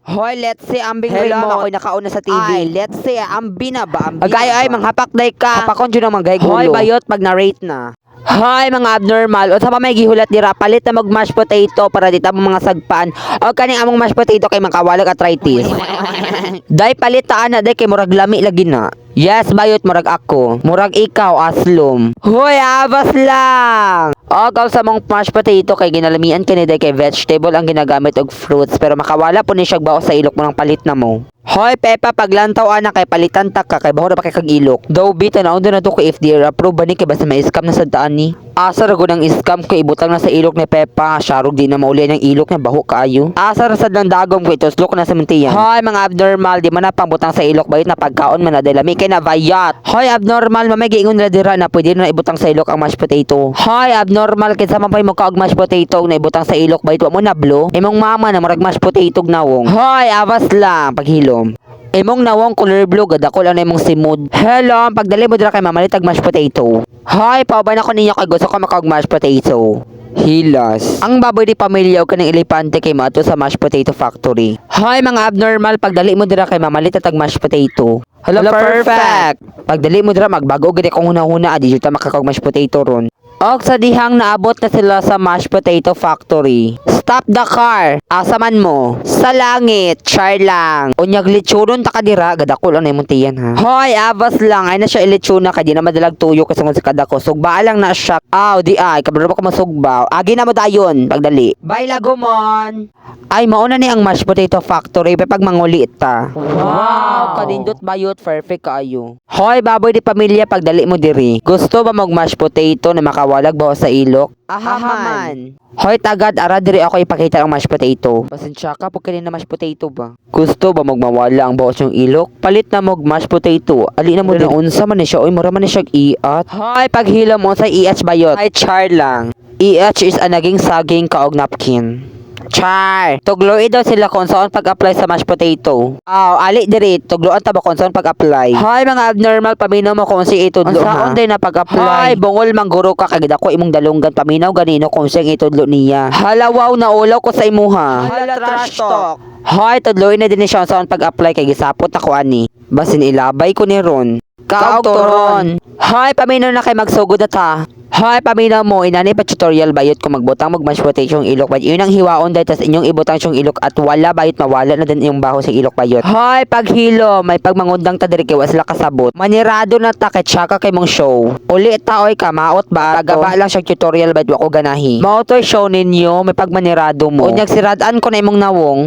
Hoy, let's see ambing Hello, remote. ako'y nakauna sa TV. Ay, let's see ambi na ba? Ambi Agay na ay ba? Manghapak day ka. Hapakon jud ang manggay Hoy, gulo. Bayot, pag narrate na. Hoy, mga abnormal, unsa pa may gihulat dira? Palit na mag mashed potato para di ta mo mga sagpan. O kaning among mashed potato kay makawalag arthritis. Day, palit ta ana day kay murag lami lagi na. Yes, bayot, murag ako. Murag ikaw, aslom. Hoy, abas lang. O, gaw sa mong mashed potato kay ginalamian kini day kay vegetable ang ginagamit og fruits, pero makawala po ni siya bao sa ilok mo ng palit na mo. Hoy, Pepa, paglantaw ana kay palitan ta ka kay baho ra pa kay kag ilok. Daw bi tan-awon na to kay FDA approve ba ni kay basta may scam na sa daan ni. Asa ra gud ang scam kay ibutang na sa ilok ni Pepa, syarog di na mauli ang ilok na baho kaayo. Asa ra sad ng dagom kay tuslok na sa muntiyan. Hoy, mga abnormal, di man na pangbutang sa ilok, bayot, na pagkaon man na dahil lami kay na bayat. Hoy, abnormal, mamay giingon nila dira na pwede na ibutang sa ilok ang mashed potato. Hoy, abnormal, kinsa man pay mo kaog mashed potato na ibutang sa ilok, bayot, wa mo na blo. Imong mama na murag mashed potato nawong. Hoy, awas lang paghilom. Imong nawong color blue, gadako lang na imong simod. Hello, pagdali mo dira kay mamalit og mashed potato. Hoy, pauban ako ninyo kay gusto ko makaog mashed potato. Hilas. Ang baboy di pamilya og kaning elepante kay maato sa mashed potato factory. Hoy, mga abnormal, pagdali mo dira kay mamalit tag mashed potato. Hello, perfect. Pagdali mo dira magbago gid akong hunahuna, adi jud ta makakaog mashed potato ron. Og sa dihang naabot na sila sa mashed potato factory. Stop the car. Asa man mo? Sa langit. Char lang. Unyag litsunon ta ka dira, gadako lang na imong tiyan ha. Hoy, abas lang. Ay na siya ilitsuna kay di na madalag tuyo kasi sa kadako. Sugba lang na siya. Aw, di ay kabalo pa ko masugba. Agi na mo dayon pagdali. Bye, Lagumon. Ay, mauna ni ang mashed potato factory pa pag manguli ta. Wow, kadindot bayot, perfect kaayo. Hoy, baboy di pamilya, pagdali mo diri. Gusto ba mag mashed potato na makawalag ba sa ilok? Ahaman. Hoy, tagad, ara diri ako ipakita ang mashed potato. Pasensya ka pag na mashed potato ba? Gusto ba magmawala ang baos yung ilok? Palit na mag mashed potato. Ali na mo din unsa man ni siya oy, mura man ni siya iat. Hoy, paghilom mo sa EH bayot. Ay, char lang. EH is ang naging saging kaog napkin. Char! Tugloy daw sila kung saan pag-apply sa mashed potato. Aw, ali diri, tugloan ta ba kung saan pag-apply? Hoy, mga abnormal, paminaw mo kung si itudlo ha. Unsaon din na pag-apply? Hoy, bungol mangguro ka kay dako imong dalunggan, paminaw ganino kung siyang itudlo niya. Hala, wow, naulaw ko sa imuha. Hala, trash talk. Hoy, tudloy na din siya saan pag-apply kay gisapot ako ani. Basin ilabay ko ni Ron. Kaog turon. Hoy, paminaw na kay magsugod na ta. Hoy, paminaw mo, inani pa tutorial bayot kung magbutang mag mashed potato yung ilok bayot. Yun ang hiwaon dahil tas inyong ibutang siyang ilok at wala bayot, mawala na din yung baho sa ilok bayot. Hoy, paghilo, may pagmangundang ta diri kay wa sila kasabot. Manirado na ta kay tsaka kay mong show. Uli ta oy, kamaot ba? Pagaba lang siya tutorial bayot, wa ko ganahi. Mao to'y show ninyo, may pagmanirado mo. Unyag sirad-an ko na imong nawong.